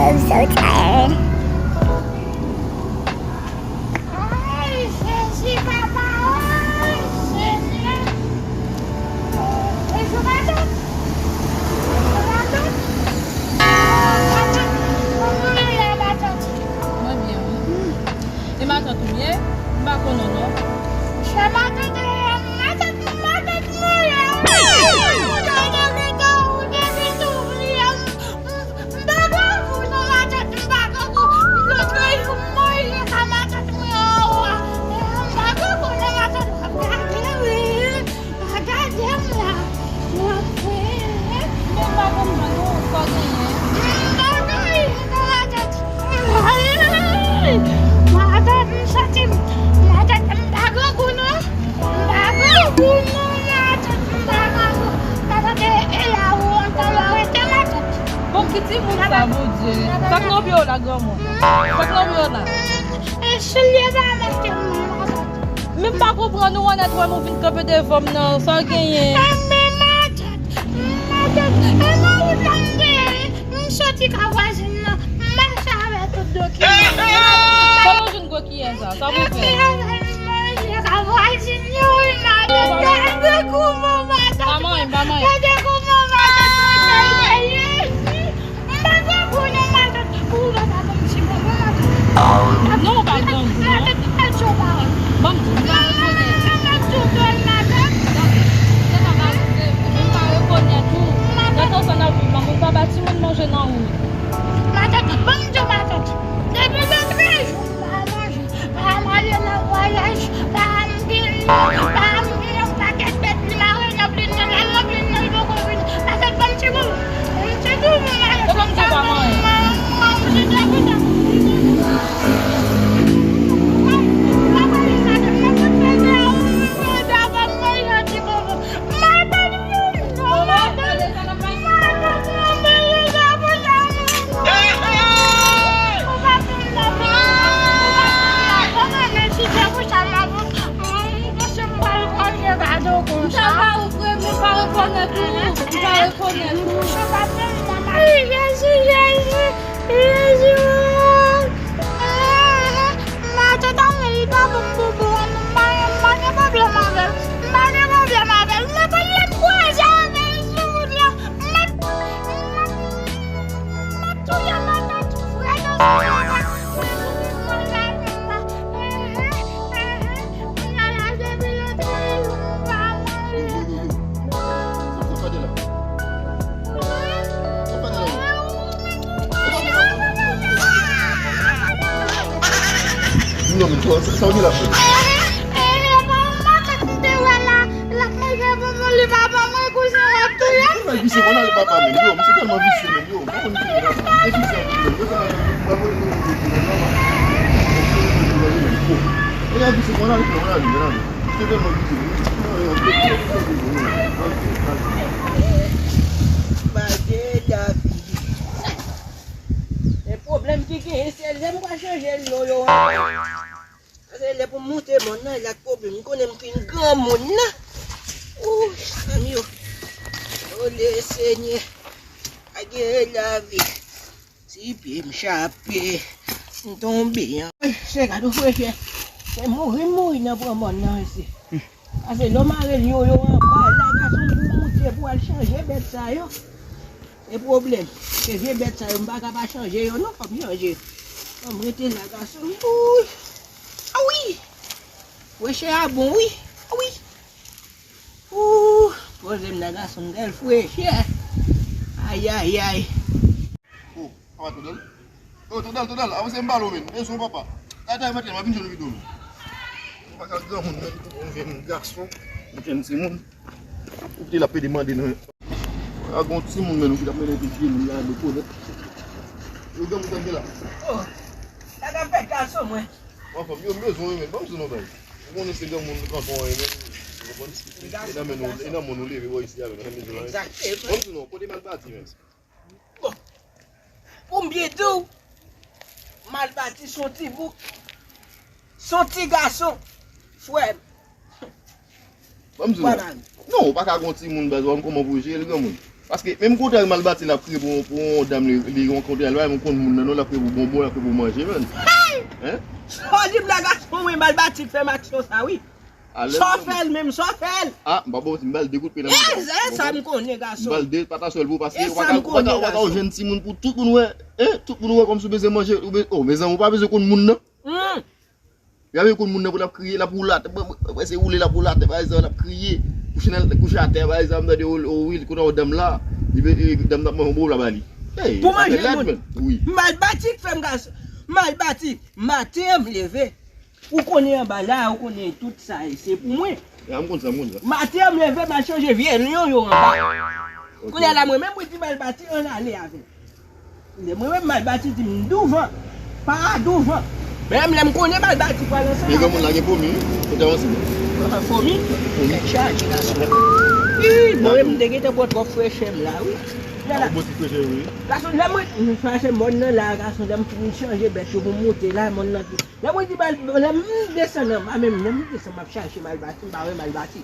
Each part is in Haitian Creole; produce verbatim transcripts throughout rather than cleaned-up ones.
I'm so tired. Ay, Jezi, papa, ay, Senyè. E jou matant? Matant? Kòman w ye la, matant? Mwen byen, wi. E matant ou ye? M pa konnen non. Se matant, matant, matant mwen ye. Ou te gentan, ou te gentan oubli m. M pa grangou non, matant, m pa grangou. Lòt jou m manje ka matant mwen anwo a. M pa grangou non, matant, w ap gade wi. Pa gade m la. W ap wè. Men pa konprann non, sa w genyen. M pa grangou non, matant. Ay, matant, m santi m. Matant, m pa grangou non. M pa grangou non, matant, m pa grangou. Matant, e, e la ou antan lè w rete, matant. Bon, ki timoun sa, Bondye? Sa k nan pye w la, granmoun? Sa k nan pye w la? E soulye pa mache m nan, matant. Men m pa konprann ou, Annette, wè m ou vin kanpe devan m nan, sa w genyen? Men matant, matant, e nan wout la m te ye, m soti ka vwazin nan, m mache avè tout dokiman. Kòman w jwenn gwo kiyè sa? Sa pou fè? Manje ka vwazin yo, wi, matant. Gade kouman matant. Pa manyen, pa manyen. Gade kouman matant. M pa grangou non, matant. Ou pa ka ban m ti bonbon, matant. Non, ou pa grangou non. Matant, al di yon pawòl. Ban m di w, m pa rekonnen. Matant, al di yon pawòl, matant. Tande, se pa ba ou se, ou menm pa rekonèt ou. Matant. Nan tan sa n ap viv la, moun pa ba timoun manje nan wout. Matant, ban m di w, matant. Depi lòt jou, m pa manje. Pa m ale nan vwayaj, pa m gen, pa m gen yon pakèt bèt, li mare nan plin nan, l al nan plin nan, li poko vini. Matant, ban m ti bonbon. Yon ti bonbon, matant. Yo, ban m ti bonbon, matant. Matant, matant, matant, matant, matant, ban m manje yon ti bonbon. Matant, Jezi, Jezi, Jezi, oh. Matant, li pa ban m bonbon an, m pa, m pa gen pwoblèm avè l. M pa gen pwoblèm avè l. Men kòm lè m kwaze avè l sou wout la, m ap, m ap, m ap touye matant frè nan sou wout la. Sa, sa pa de la. Sa pa de la. Non, men sa, sa, sa w gen la fè? Tèlman visye, konn ale papa menm, yo, misye tèlman visye menm, yo, m pa konn ki moun nan, misye visye anpil menm, yo, sa, m pa konn ki moun nan, e, misye konn ale, konn ale, konn ale. Bagay lavi. Men pwoblèm ki genyen, se lè m pral chanje non yo. Paske lè pou m monte mòn nan, e la k pwoblèm. M konnen m fin granmoun nan. Ooh, zanmi yo. Ole, Senyè. Bagay lavi. Ti pye m chape, m tonbe an. Ay, se gade frè chè. Se mouri, m mouri nan pran mòn nan isi. Paske lè w mare l yo, yo anba la, gason, pou w monte, pou w al chanje bèt sa yo. Se pwoblèm. Se vye bèt sa yo, m pa ka pa chanje yo, non, fò m chanje. Fò m rete la, gason. Ooh. A wi. Frè chè a bon, wi. A wi. Ooh. Poze m la, gason, m tèl frè chè. Ay, ay, ay. Oh, papa Todal. Oh, Todal, Todal, avanse m pale w, men. Bezwen w, papa. Atè, maten, m ap vin jwenn ou pi dou. Ou pa ka granmoun, men, ou jwenn gason, ou jwenn timoun. Ou te la pede mande nan. A gon timoun, men, ou ki t ap mennen tout vye moun la, nou konèt. Yo, granmoun, tande la. Oh, sa k ap fèt, gason mwen? Anfen, yo, m bezwen w, men. Ban m di w yon bagay. Ou konnen se granmoun kanton an ye, men. Ou konprann? E nan men nou, e nan men nou leve, bò isi a, men. Egzakteman. Ban m di w non, kote m al pati, men. Bon. Pou m byen di w, Malpati se yon ti boug. Se yon ti gason. Frè m. Ban m di w non. Non, ou pa ka gon timoun baz, ou pa konn kòman pou w jere l, granmoun. Paske menm kontrè Malbati l ap kriye pou, pou yon dam li, li rankontre al, m konn moun nan non, l ap kriye pou bonbon, l ap kriye pou manje, menn. Hein? Sa w di m la, gason, mwen Malbati k fè m aksyon sa, wi. Sa w fè l menm, sa w fè l? Ah, m pa bon, m ba l de kout pye nan mitan. E sa m konnen, gason. M ba l de pataswèl pou, paske w pa ka, w pa ka, w pa ka jwenn timoun pou tout moun wè, hein, tout moun wè kòmsi w bezwen manje, ou be-, oh, mezanmi, ou pa bezwen konn moun nan. Hmm. Gade konn moun nan pou l ap kriye, l ap woule atè, prese woule, l ap woule atè, pa egzanp, l ap kriye. Kouche nan, kouche atè, pa egzanp, tande, oh, oh, wi, kote w dam la, li be-, eh, dam nan ap manje yon bob la ba li. Hey, pou manje moun. Wi. Malbati k fè m gason. Malbati, maten an m leve. Ou konnen anba la, ou konnen tout sa, e se pou mwen. Ya, m konn sa, m konn sa. Maten an m leve, m al chanje vye lyon yo anba. Ok. Kounye a la, mwen menm, mwen di Malbati, ann ale avè l. Lè mwen menm, Malbati di m douvan, pa douvan. Menm lè m konnen Malbati pral ansanm. Men granmoun la gen fomi, wi. Ou te ansanm. Fomi? Fomi. Tèt chaje, gason. Ih, mwen menm, m te gentan pran twòp frechè m la, wi. Lè la. Yon bon ti frechè, wi. Gason, lè mwen, m chache mòn nan la, gason, lè m fin chanje bèt yo pou m monte la, mòn nan tou. Lè mwen di bal, lè m desann anba, menm lè m desann, m ap chache Malbati, m pa wè Malbati.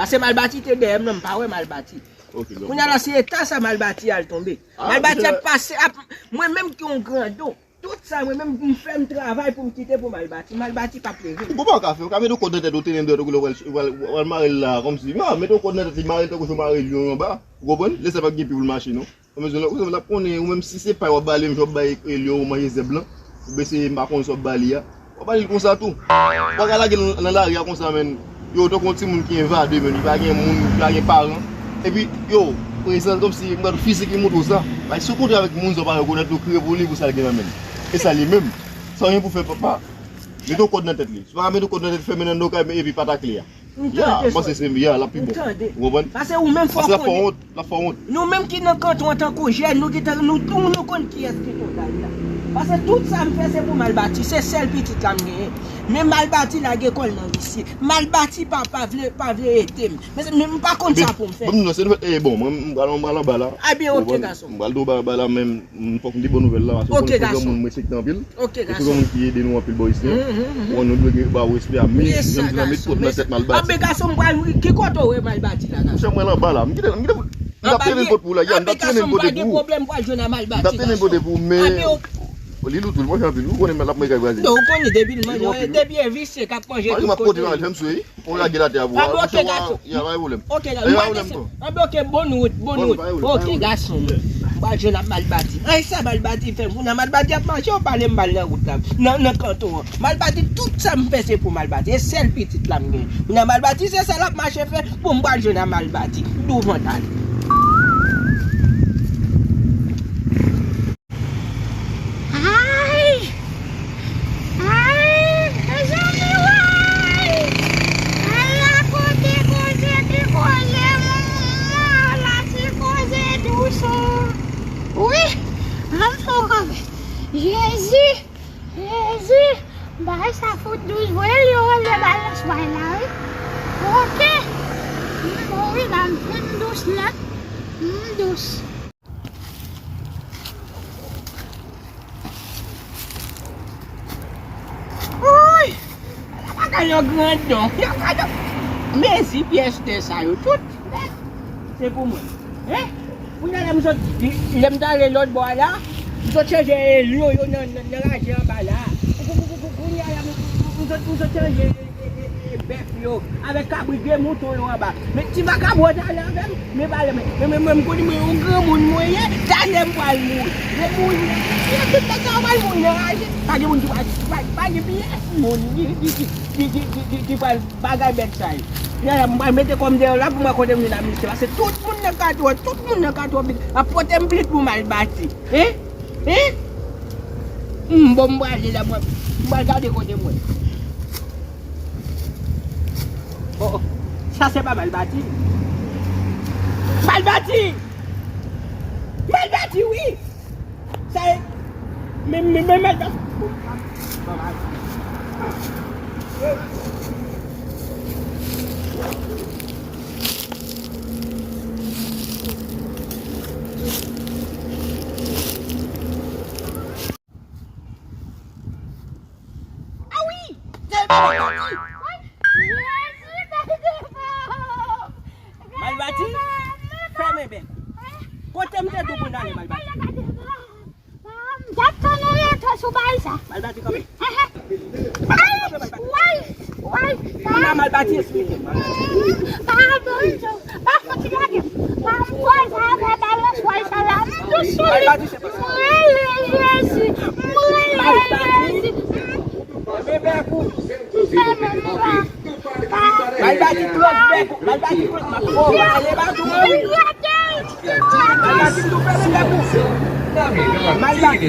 Pase Malbati te dèyè m nan, m pa wè Malbati. Ok, bon. Kounye a la, se eta sa Malbati al tonbe. Ah, Malbati ap pase, ap, mwen menm ki yon grandon, tout sa, mwen menm, m fè m travay pou m kite pou Malbati. Malbati p ap leve. Ou konprann ka fè, ou ka mete yon kòd nan tèt ou, tenen dwèt ou, koulè w pral, w pral, w pral mare l la, kòmsi, non, mete yon kòd nan tèt li, mare l tankou jan w mare lyon yo anba, ou konprann? Lè sa pa gen pye pou l mache, non. Ou bezwen la, ou bezwen la konnen, ou menm si se pay w ap ba li, menm jan w ap bay, e, lyon ou manje zèb lan, oubyen se, m pa konn sa w ap ba li a, w ap ba li l konsa tou. Ou pa ka lage l nan lari a konsa, menn. Yo, tankou yon timoun ki evade, menn, li pa gen moun, li pa gen paran. Epi, yo, prezans kòmsi, m gade fizik li montre w sa. Bay sou kontre avèk moun sa w pa rekonèt, ou kriye pou li, pou sa l gen nan men l. E sa li menm. Sa w gen pou fè, papa, mete yon kòd nan tèt li. Si w pa ka mete yon kòd nan tèt li, fèmen l anndan yon kay, epi pa takle a. Ya, m panse se, ya, l ap pi bon. Ou konprann? Pase ou menm fò konnen. L ap fè wont, l ap fè wont. Nou menm ki nan kanton an tankou jèn, nou ki te, nou, nou, nou konn kiyès ki Total la. Pase tout sa m fè se pou Malbati, se sèl pitit la m genyen. Men Malbati lage kò l nan visye. Malbati pa, pa vle, pa vle ede m. Men, men m pa konn sa pou m fè. Bon, non, se nou fè, eh, bon, mwen, m pral, m pral anba la. A byen, ok, gason. M pral anba la, men m, fòk m di bon nouvèl la, paske ou konnen se granmoun mwen respekte anpil. Ok, gason. E se granmoun ki ede nou anpil bò isi a. Bon, nou dwe gen ba respè a, men jan m di nan met kòd nan tèt Malbati. Anben, gason, m pral, ki kote w wè Malbati la, gason? Monchè, mwen anba la. M kite, m kite, m t ap trennen l kote pou ou la. Ya, m t ap trennen l kote pou ou. M t ap trennen l kote pou ou, men li lou tou, li manje anpil, ou konnen l ap manje kay vwazen. Non, ou konnen depi l manje, depi e visye k ap manje tout kote. M ap pote l, fè m swe. Ou lage l atè a pou ou. Anben, ok, gason. Ya, pa gen pwoblèm. Ok, gason. M pa desen. Anben, ok, bonn wout, bonn wout. Ok, gason. M pral jwenn ak Malbati. Ay, sa Malbati fè m. Kounye a Malbati ap mache, ou pale m mal nan wout la. Nan, nan kanton an. Malbati, tout sa m fè se pou Malbati. E sèl pitit la m gen. Kounye a Malbati, se sa l ap mache fè. Bon, m pral jwenn ak Malbati. Douvan tande. Ay! Ay! Mezanmi, woy! Ala kote koze te koze, mwen, ala ti koze dous, o. Wi, ann fè w kanpe. Jezi! Jezi! Bagay sa fout dous vre, li rele balans bay la, wi. Ok. M bon, wi, la, m fin dous nèt. M dous. Wouy! Ala bagay yon grandon. Yon grandon. Mezi pyès tè sa yo tout. Se pou mwen. Hein? Kounye a la m sot, lè m t ale lòt bò a la, m sot chanje lyon yo nan, nan, nan raje anba la. Kou-, kou-, kou-, kou-, kounye a la m, m, m sot, m sot chanje e, e, e, e, bèf yo, avèk kabrit, vye mouton yo anba. Men ti vakabon t ale avè m, men pale, men, men, men, men m konnen mwen yon granmoun mwen ye, talè m pral mouri. Lè m mouri, tout nèg sa yo pral mouri nan raje. Pa gen moun ki pral, pa, pa gen pyès moun ki, ki, ki pral bagay bèt sa yo. Yaya, m pral mete kò m deyò la pou m wè kote m vin ak misye. Pase tout moun nan kato, tout moun nan kato ap pote m plit pou m al bati. Hein? Hein? Hmm, bon, m prale la, mwen. M pral gade kote mwen. Oh, oh. Sa se pa Malbati. Malbati! Malbati, wi! Sa e, men, men, men, men, Ah wi! Jezi, Malbati, fèmen bèk. Kote m te di w pou n ale, Malbati? M t ap tann ou rete sou bagay sa. Malbati kanpe. Ay, woy, woy. Kounya Malbati esplike m. Pa kontinye lage m. Pa m koze avè balans woy sa la. M tou sou li. Malbati se pa sa. M rele Jezi. M rele Jezi. Bebe kou. Malbati close bèk ou. Malbati close. M ap fè w pale ba tou. Malbati tou fèmen bèk ou. Malbati.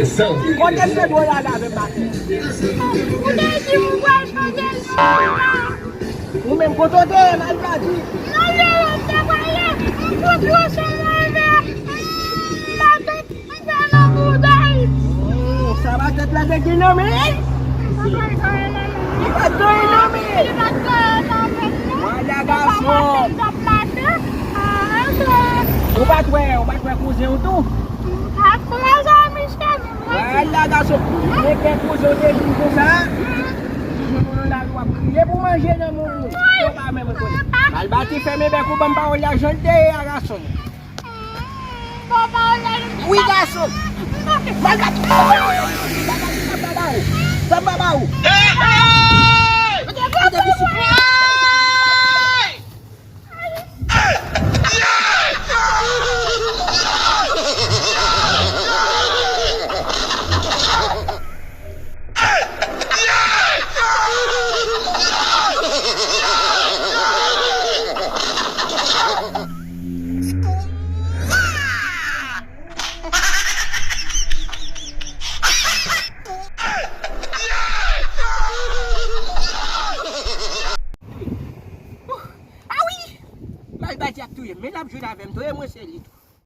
Kote m te dwe al avè maten? Ou te di ou pral chanje non. Ou menm kote w te ye, Malbati? Nan lè w te pale, m fout wouche leve. M pa te Mwen fè nan bouda l. Hmm, sa ba tèt la te gen nan men l. Li pa t gen nan men l. Li pa t gen nan men l. Wala gason. Ou pa t wè, ou pa t wè kouzen w tou? Wala gason. Mwen gen kouzen w te vin konsa. Moun nan lari w ap kriye pou manje nan moun. Yo pa menm rekonèt. Malbati fèmen bèk ou ban m pawòl la jan l te ye a gason. Wi, gason. Malbati, sa m pa ba ou. Sa m pa ba ou. Mete, mete, mete, mete, mete. Ah wi! Malbati ap touye m, men l ap jwenn avè m, touye mwen se li tou.